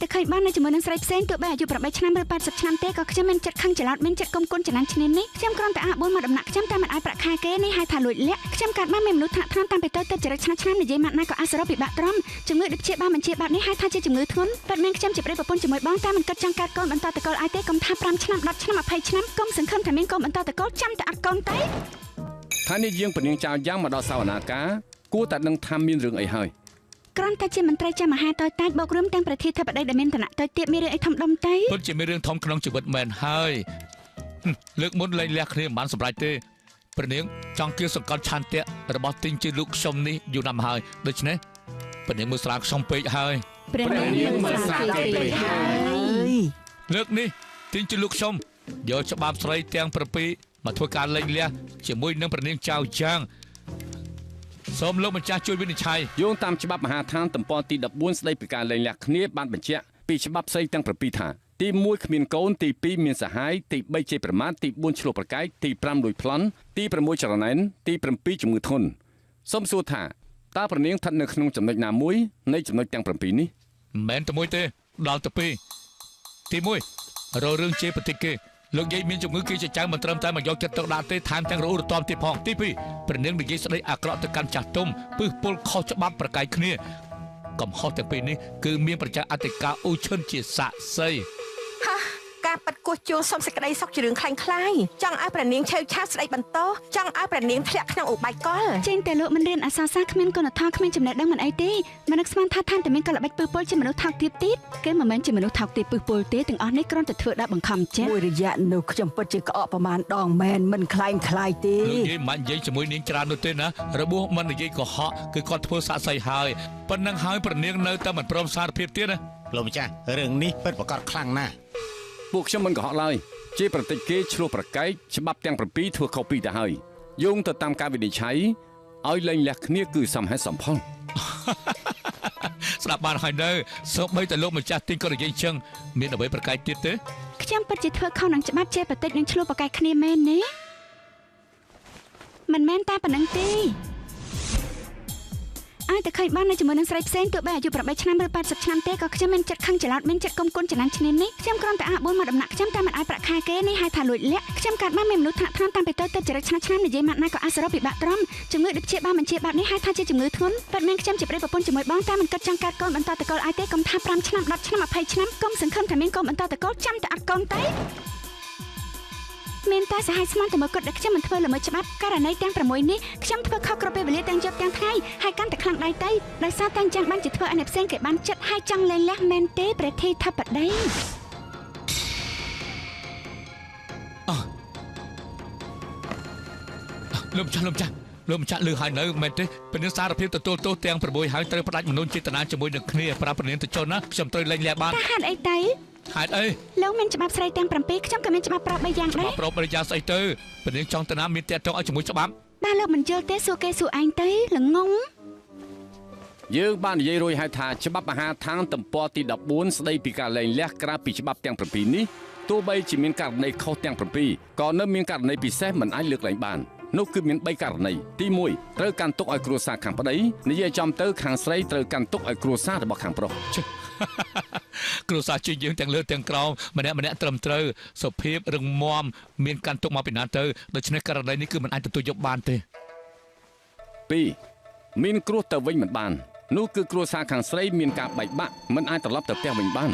តែឃើញបាននៅជាមួយនឹងស្រីផ្សេងទោះបីអាយុ8ឆ្នាំឬ80ឆ្នាំទេក៏ខ្ញុំមានចិត្តខឹងច្រឡោតមានចិត្តគុំគុណចំណាំឈ្នានីសខ្ញុំគ្រាន់តែអាបួនមកដំណាក់ខ្ញុំតែមិនឲ្យប្រាក់ខែគេនេះហៅថាលួចលាក់ខ្ញុំកើតមកមានមនុស្សថ្នាក់ថ្នមតាំងពីតូចទៅចរិតឆ្នាំឆ្នាំនិយាយម៉ាត់ណាក៏អសរពិបាកទ្រាំជំងឺដូចជាបានបញ្ជាបែបនេះហៅថាជាជំងឺធ្ងន់ពិតមែនខ្ញុំជាប្តីប្រពន្ធជាមួយបងតែមិនគិតចង់កើតកូនបន្តតកូលឲ្យទេកុំថា5ឆ្នាំ10ឆ្នាំ20ឆ្នាំកុំសង្ឃឹមថាមានកូនបន្តតកូលចាំតែអត់កូនទេថានេះយើងពនាងចៅយ៉ាងមកដល់សវនាការគួរតែដឹងថាមានរឿងអីហើយគ្រាន់តែជាមន្ត្រីចាំមហាតូចតាចបូករួមទាំងប្រធានាធិបតីដែលមានឋានៈតូចទាបមានរឿងអីធំដុំទេពិតជាមានរឿងធំក្នុងជីវិតមែនហើយលើកមុនលែងលះគ្នាមិនបានសម្រេចទេព្រះនាងចង់គៀសង្កត់ឆន្ទៈរបស់ទីងជាលោកខ្ញុំនេះយូរណាស់មកហើយដូច្នេះព្រះនាងមើលស្រាលខ្ញុំពេកហើយព្រះនាងមើលស្រាលគេពេកហើយលើកនេះទីងជាលោកខ្ញុំយកច្បាប់ស្រីទាំង7មកធ្វើការលែងលះជាមួយនឹងព្រះនាងចៅចាងសូមលោកម្ចាស់ជួយវិនិច្ឆ័យយោងតាមច្បាប់មហាឋានទំព័រទី14ស្ដីពីការលែងលះគ្នាបានបញ្ជាក់ពីច្បាប់ស្រីទាំង7ថាទី1គ្មានកូនទី2មានសហាយទី3ជេរប្រមាថទី4ឆ្លោះប្រកែកទី5លួចប្លន់ទី6ចរណែនទី7ជំងឺធ្ងន់សូមសួរថាតើព្រះនាងស្ថិតនៅក្នុងចំណុចណាមួយនៃចំណុចទាំង7នេះមិនមែនតែមួយទេដល់ទៅ2ទី1រករឿងជេរប្រតិគេលោកយាយមានជំងឺគេចចៅមិនត្រឹមតែមកយកចិត្តទុកដាក់ទេថែមទាំងរអ៊ូរទាំទៀតផងទី2ព្រះនាងនិយាយស្ដីអាក្រក់ទៅកាន់ចាស់ទុំពឹសពុលខុសច្បាប់ប្រកែកគ្នាកំហុសទាំងពីរនេះគឺមានប្រជាអធិការអ៊ូឈិនជាសាក្សីហាការប៉ັດគោះជួលសុំសេចក្តីសុខជារឿងខ្លាំងខ្លាយចង់ឲ្យព្រះនាងឆេវឆាវស្ដីបន្តចង់ឲ្យព្រះនាងធ្លាក់ក្នុងឧបាយកលចេញតែលោកមិនរៀនអក្សរសាស្ត្រគ្មានគុណធម៌គ្មានចំណេះដឹងមិនអីទេមនុស្សស្មានថាឋានតែមានកលបិចពឹសពុលជាមនុស្សថោកទាបទៀតគេមិនមែនជាមនុស្សថោកទាបពឹសពុលទេទាំងអស់នេះគ្រាន់តែធ្វើដល់បង្ខំចិត្តមួយរយៈនោះខ្ញុំពិតជាក្អកប្រមាណដងមែនមិនខ្លែងខ្លាយទេលោកយាយមិននិយាយជាមួយនាងច្រើននោះទេណារបួសមិននិយាយកុហកគឺគាត់ធ្វើសាក្សីហើយប៉ុណ្ណឹងហើយព្រះនាងនៅតែមិនព្រមសារភាពទៀតណាលោកម្ចាស់រឿងនេះពិតប្រាកដខ្លាំងណាស់ពួកខ្ញុំមិនកុហកឡើយជាប្រតិគេឆ្លោះប្រកែកច្បាប់ទាំង7ធ្វើខុសពីទៅហើយយោងទៅតាមការវិនិច្ឆ័យឲ្យលែងលះគ្នាគឺសមហេតុសមផលស្ដាប់បានហើយនៅសូម្បីតែលោកម្ចាស់ទីងក៏និយាយចឹងមានអ្វីប្រកែកទៀតទេខ្ញុំពិតជាធ្វើខុសនឹងច្បាប់ជាប្រតិនឹងឆ្លោះប្រកែកគ្នាមែនទេមិនមែនតែប៉ុណ្្នឹងទេឲ្យតែឃើញបាននៅជាមួយនឹងស្រីផ្សេងទោះបីអាយុ8ឆ្នាំឬ80ឆ្នាំទេក៏ខ្ញុំមានចិត្តខឹងច្រឡោតមានចិត្តគុំគុណចំណាំឈ្នានីសខ្ញុំគ្រាន់តែអាបួនមកដំណាក់ខ្ញុំតែមិនឲ្យប្រាក់ខែគេនេះហៅថាលួចលាក់ខ្ញុំកើតមកមានមនុស្សថ្នាក់ថ្នមតាំងពីតូចទៅចរិតឆ្នាំឆ្នាំនិយាយម៉ាត់ណាក៏អសរពិបាកទ្រាំជំងឺដូចជាបានបញ្ជាបែបនេះហៅថាជាជំងឺធ្ងន់ពិតមែនខ្ញុំជាប្តីប្រពន្ធជាមួយបងតែមិនគិតចង់កើតកូនបន្តតកូលឲ្យទេកុំថា5ឆ្នាំ10ឆ្នាំ20ឆ្នាំកុំសង្ឃឹមថាមានកូនបន្តតកូលចាំតែអត់កូនទេមានតែសហយស្មានតែមួយគត់ដែលខ្ញុំមិនធ្វើល្មើសច្បាប់ករណីទាំង6នេះខ្ញុំធ្វើខុសគ្រប់ពេលវេលាទាំងយប់ទាំងថ្ងៃហើយកាន់តែខ្លាំងដៃទៅដោយសារតែអញ្ចឹងបានជាធ្វើឲ្យអ្នកផ្សេងគេបានចិត្តហើយចង់លែងលះមែនទេព្រះធីធិបតីលោកម្ចាស់លោកម្ចាស់លោកម្ចាស់លឺហើយនៅមែនទេព្រះនាងសារភាពទទួលទោសទាំង6ហើយត្រូវផ្ដាច់មនុស្សចេតនាជាមួយនឹងគ្នាប្រាប់ព្រះនាងទៅចុះណាខ្ញុំត្រូវលែងលះបានតែហេតុអីទៅហេតុអីលោកមានច្បាប់ស្រីទាំង7ខ្ញុំក៏មានច្បាប់ប្រប3យ៉ាងដែរច្បាប់ប្រប3យ៉ាងស្អីទៅព្រះនាងចង់ទៅណាមានតាក់ទងឲ្យជាមួយច្បាប់បាទលោកមិនយល់ទេសួរគេសួរឯងទៅល្ងងយើងបាននិយាយរួចហើយថាច្បាប់មហាឋានទំព័រទី14ស្ដីពីការលែងលះក្រៅពីច្បាប់ទាំង7នេះទោះបីជាមានករណីខុសទាំង7ក៏នៅមានករណីពិសេសមិនអាចលើកលែងបាននោះគឺមាន3ករណីទី1ត្រូវកាន់ទុកឲ្យគ្រួសារខាងប្តីនិយាយចំទៅខាងស្រីត្រូវកាន់ទុកឲ្យគ្រួសាររបស់ខាងប្រុសគ្រួសារជាយើងទាំងលើទាំងក្រោមម្នាក់ម្នាក់ត្រឹមត្រូវសុភាពរឹងមាំមានកាន់ទុកមកពីណាទៅដូច្នេះករណីនេះគឺមិនអាចទទួលយកបានទេ2មានគ្រោះទៅវិញមិនបាននោះគឺគ្រួសារខាងស្រីមានការបែកបាក់មិនអាចត្រឡប់ទៅផ្ទះវិញបាន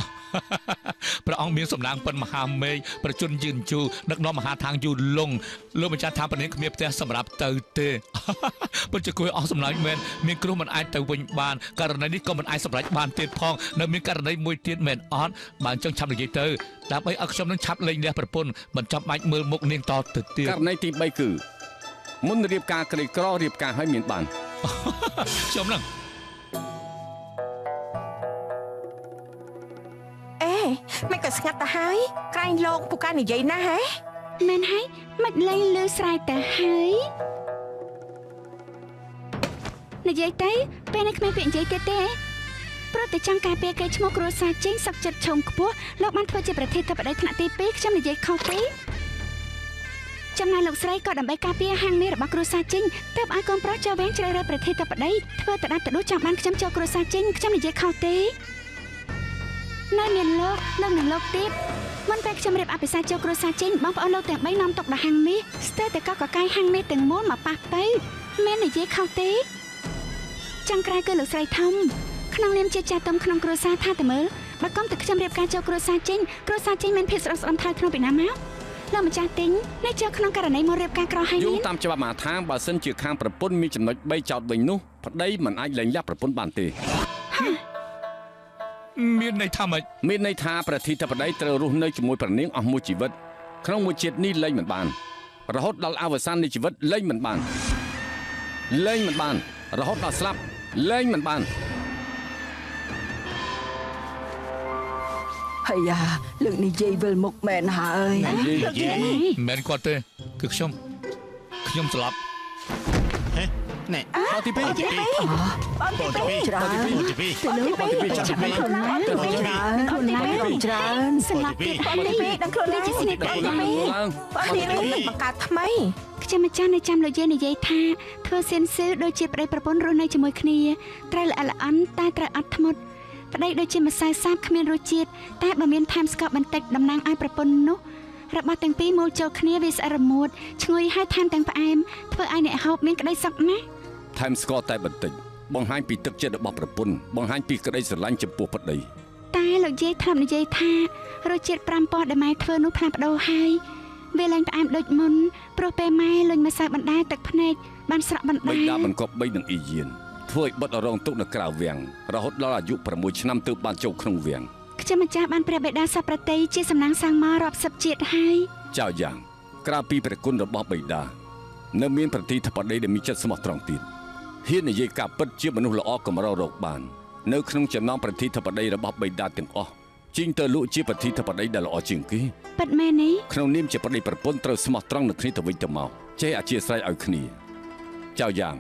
ព្រះអង្គមានសំណាងប៉ុនមហាមេឃប្រជញ្ញយឺនជូដឹកនាំមហាທາງយូរលងលោកម្ចាស់ថាព្រះនាងគ្មានផ្ទះសម្រាប់ទៅទេពិតជាគួរអស់សំណើចមែនមានគ្រោះមិនអាចទៅវិញបានករណីនេះក៏មិនអាចសម្រេចបានទៀតផងនៅមានករណីមួយទៀតមែនអត់បើអញ្ចឹងឆាប់និយាយទៅដើម្បីឲ្យខ្ញុំនឹងឆាប់លែងលះប្រពន្ធមិនចាំបាច់មើលមុខនាងតទៅទៀតករណីទី3គឺមុនរៀបការក្រីក្ររៀបការឲ្យមានបានខ្ញុំនឹងមិនក៏ស្ងាត់ទៅហើយក្រែងលោកពូកានិយាយណាស់ហ៎មែនហើយមិនលែងលឺស្រែកទៅហើយនិយាយទៅពេលនេះគ្មានពាក្យនិយាយទៀតទេព្រោះតែចង់ការពារគេឈ្មោះគ្រួសារចេញសឹកចិត្តឆុងខ្ពស់លោកបានធ្វើជាប្រធានាធិបតីថ្នាក់ទី2ខ្ញុំនិយាយខុសទេចំណែកលោកស្រីក៏ដើម្បីការពារហាងមាសរបស់គ្រួសារចេញទើបឲ្យកូនប្រុសចូលវែងជ្រើសរើសប្រធានាធិបតីធ្វើតដាប់តដួសចង់បានខ្ញុំចូលគ្រួសារចេញខ្ញុំនិយាយខុសទេ នៅមានលោកលោកនិងលោកទៀតមុនពេលខ្ញុំរៀបអភិសេកចូលគ្រួសារចេញបងប្អូនលោកទាំង3នាំទុកដល់ហាងមាសស្ទើរតែកកកាយហាងមាសទាំងមូលមកប៉ះទៅមាននិយាយខុសទេចុងក្រោយគឺលោកស្រីធំក្នុងនាមជាចាស់ទុំក្នុងគ្រួសារថាតែមើលបើកុំតែខ្ញុំរៀបការចូលគ្រួសារចេញគ្រួសារចេញមានភាពស្រស់ស្អំថ្លៃថ្នូរពីណាមកលោកម្ចាស់ទិញនេះចូលក្នុងករណីមករៀបការក្រហើយយោងតាមច្បាប់មហាឋានបើសិនជាខាងប្រពន្ធមានចំណុច3ចោតវិញនោះប្តីមិនអាចលែងលះប្រពន្ធបានទេមានន័យថាម៉េចមានន័យថាប្រធានាធិបតីត្រូវរស់នៅជាមួយព្រះនាងអស់មួយជីវិតក្នុងមួយជាតិនេះលែងមិនបានរហូតដល់អវសាននៃជីវិតលែងមិនបានលែងមិនបានរហូតដល់ស្លាប់លែងមិនបានហើយយ៉ាលើកនិយាយវិលមុខមែនហើយមែនគាត់ទេគឺខ្ញុំខ្ញុំស្លាប់ហេណែបងទី2បងទី2ច្រើនបងទី2ច្រើនច្រើនស្លាប់ទៀតបងទី2ដឹងខ្លួននេះជាស្នេហ៍បងទី2បងទី2បង្កើតថ្មីខ្ញុំម្ចាស់នៅចាំលោកយាយនិយាយថាធ្វើសៀនស៊ឺដូចជាប្តីប្រពន្ធរស់នៅជាមួយគ្នាត្រូវល្អល្អន់តែត្រូវអត់ធ្មត់ប្តីដូចជាម្សៅសាបគ្មានរសជាតិតែបើមានថែមស្ករបន្តិចតំណាងឲ្យប្រពន្ធនោះរបស់ទាំងពីរមូលចូលគ្នាវាស្អិតរមួតឈ្ងុយហើយថែមទាំងផ្អែមធ្វើឲ្យអ្នកហូបមានក្តីសុខណាស់ថែមស្ករតែបន្តិចបង្ហាញពីទឹកចិត្តរបស់ប្រពន្ធបង្ហាញពីក្តីស្រឡាញ់ចំពោះប្តីតែលោកយាយធ្លាប់និយាយថារសជាតិ5ប៉ោះដែលម៉ែធ្វើនោះផ្លាស់ប្ដូរហើយវាលែងផ្អែមដូចមុនព្រោះពេលម៉ែលុញម្សៅបណ្ដែតទឹកភ្នែកបានស្រក់បណ្ដែតបិតាបង្កប់បីនឹងអ៊ីយានធ្វើឲ្យបិទរងទុកនៅក្រៅវាំងរហូតដល់អាយុ6ឆ្នាំទើបបានចូលក្នុងវាំងខ្ញុំម្ចាស់បានព្រះបិតាសប្រតិជាសំណាងសាងមករាប់សិបជាតិហើយចៅយ៉ាងក្រៅពីព្រះគុណរបស់បិតានៅមានប្រតិធិបតីដែលមានចិត្តស្មោះត្រង់ទៀតហ៊ាននិយាយការពិតជាមនុស្សល្អកម្ររកបាននៅក្នុងចំណោមប្រតិធិបតីរបស់បិតាទាំងអស់ជីងទៅលក់ជាប្រតិធិបតីដែលល្អជាងគេពិតមែនទេក្នុងនាមជាប្តីប្រពន្ធត្រូវស្មោះត្រង់នឹងគ្នាទៅវិញទៅមកចេះអធិស្ឋានឲ្យគ្នាចៅយ៉ាង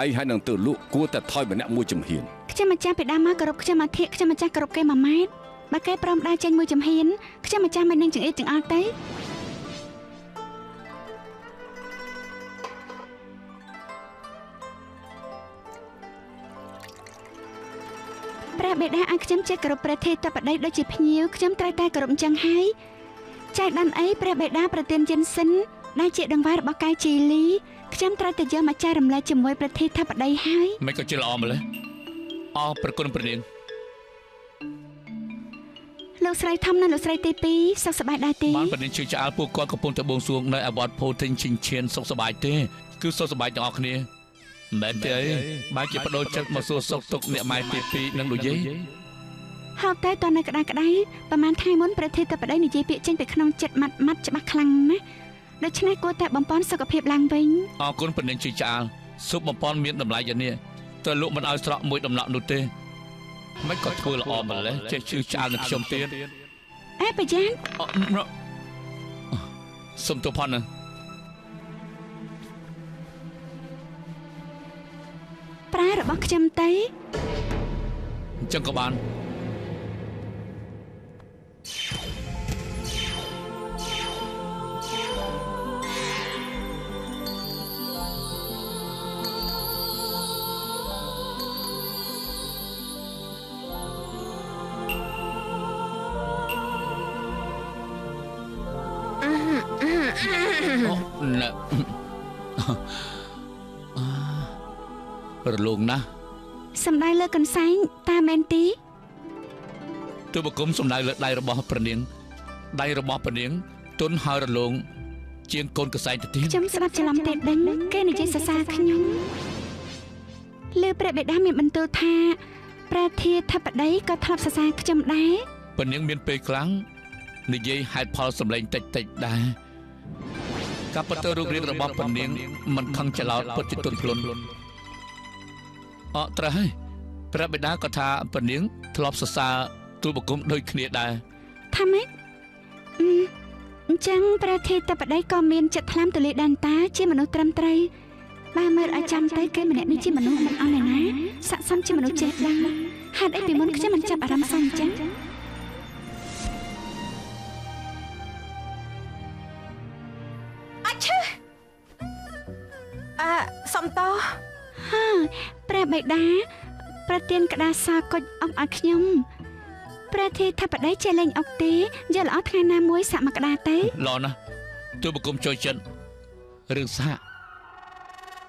ឯងហើយនឹងទៅលក់គួរតែថយម្នាក់មួយជំហានខ្ញុំម្ចាស់ពីដើមមកគោរពខ្ញុំអាធិខ្ញុំម្ចាស់គោរពគេ1ម៉ែត្របើគេព្រមដើរចេញមួយជំហានខ្ញុំម្ចាស់មិននឹងចង្អៀតចង្អល់ទេព្រះបិតាឲ្យខ្ញុំចេះគោរពព្រះធេតបតីដូចជាភ្ញៀវខ្ញុំត្រូវតែគោរពអញ្ចឹងហើយចែកដានអីព្រះបិតាប្រទានយិនសិនដែលជាដង្វាយរបស់កាយជីលីខ្ញុំត្រូវតែយកមកចែករំលែកជាមួយប្រធានាធិបតីហើយមិនក៏ជាល្អម្ល៉េះអរប្រគុណព្រះនាងលោកស្រីធំនិងលោកស្រីទី2សុខសប្បាយដែរទេបានព្រះនាងជឿឆ្អាលពួកគាត់កំពុងតែបួងសួងនៅឯវត្តពោធិឈិញឈៀនសុខសប្បាយទេគឺសុខសប្បាយទាំងអស់គ្នាមែនទេអីបែរជាបដូរចិត្តមកសួរសុខទុក្ខអ្នកម៉ែទី2និងលោកយាយហៅតែតនៅក្តៅក្តៅប្រហែលថ្ងៃមុនប្រធានាធិបតីនិយាយពាក្យចេញពីក្នុងចិត្តម៉ាត់ម៉ាត់ច្បាស់ខ្លាំងណាស់ដូច្នេះគួរតែបំពន់សុខភាពឡើងវិញអរគុណព្រះនាងជឿឆ្អាលស៊ុបបំពន់មានតម្លៃយ៉ាងនេះតើលោកមិនឲ្យស្រក់មួយដំណក់នោះទេមិនក៏ធ្វើល្អម្ល៉េះចេះជឿឆ្អាលនឹងខ្ញុំទៀតអេប្រយ៉ានសុំទោសផងណាប្រើរបស់ខ្ញុំទៅអញ្ចឹងក៏បានរលោងណាស់សំដៅលើកន្សែងតាមែនទីទូបង្គំសំដៅលើដៃរបស់ព្រះនាងដៃរបស់ព្រះនាងទន់ហើយរលោងជាងកូនកសែងទៅទៀតខ្ញុំស្ដាប់ច្រឡំទេដឹងគេនិយាយសរសើរខ្ញុំលើព្រះបិតាមានបន្ទូលថាព្រះធាធិបតីក៏ធ្លាប់សរសើរខ្ញុំដែរព្រះនាងមានពេលខ្លាំងនិយាយហេតុផលសម្លេងតិចតិចដែរការពិតទៅរូបរាងរបស់ព្រះនាងមិនខឹងច្រឡោតពិតជាទន់ភ្លន់អត់ត្រូវហើយព្រះបិតាក៏ថាព្រះនាងធ្លាប់សរសើរទូលបង្គំដូចគ្នាដែរថាម៉េចអញ្ចឹងព្រះធេតបតីក៏មានចិត្តថ្លើមទលាយដែនតាជាមនុស្សត្រឹមត្រូវបើមើលឲ្យចាំទៅគេម្នាក់នេះជាមនុស្សមិនអន់ឯណាស័ក្តិសមជាមនុស្សចេះដឹងហេតុអីពីមុនខ្ញុំមិនចាប់អារម្មណ៍សោះអញ្ចឹងអឆេអើសំតោហាព្រះបិតាប្រទានក្តារសាគុជអុកឲ្យខ្ញុំ ព្រះធីធិបតីចេះលេងអុកទេយកល្អថ្ងៃណាមួយសាក់មកក្តារទៅ ល្អណាស់ទូបង្គំចូលចិត្តរឿងសាក់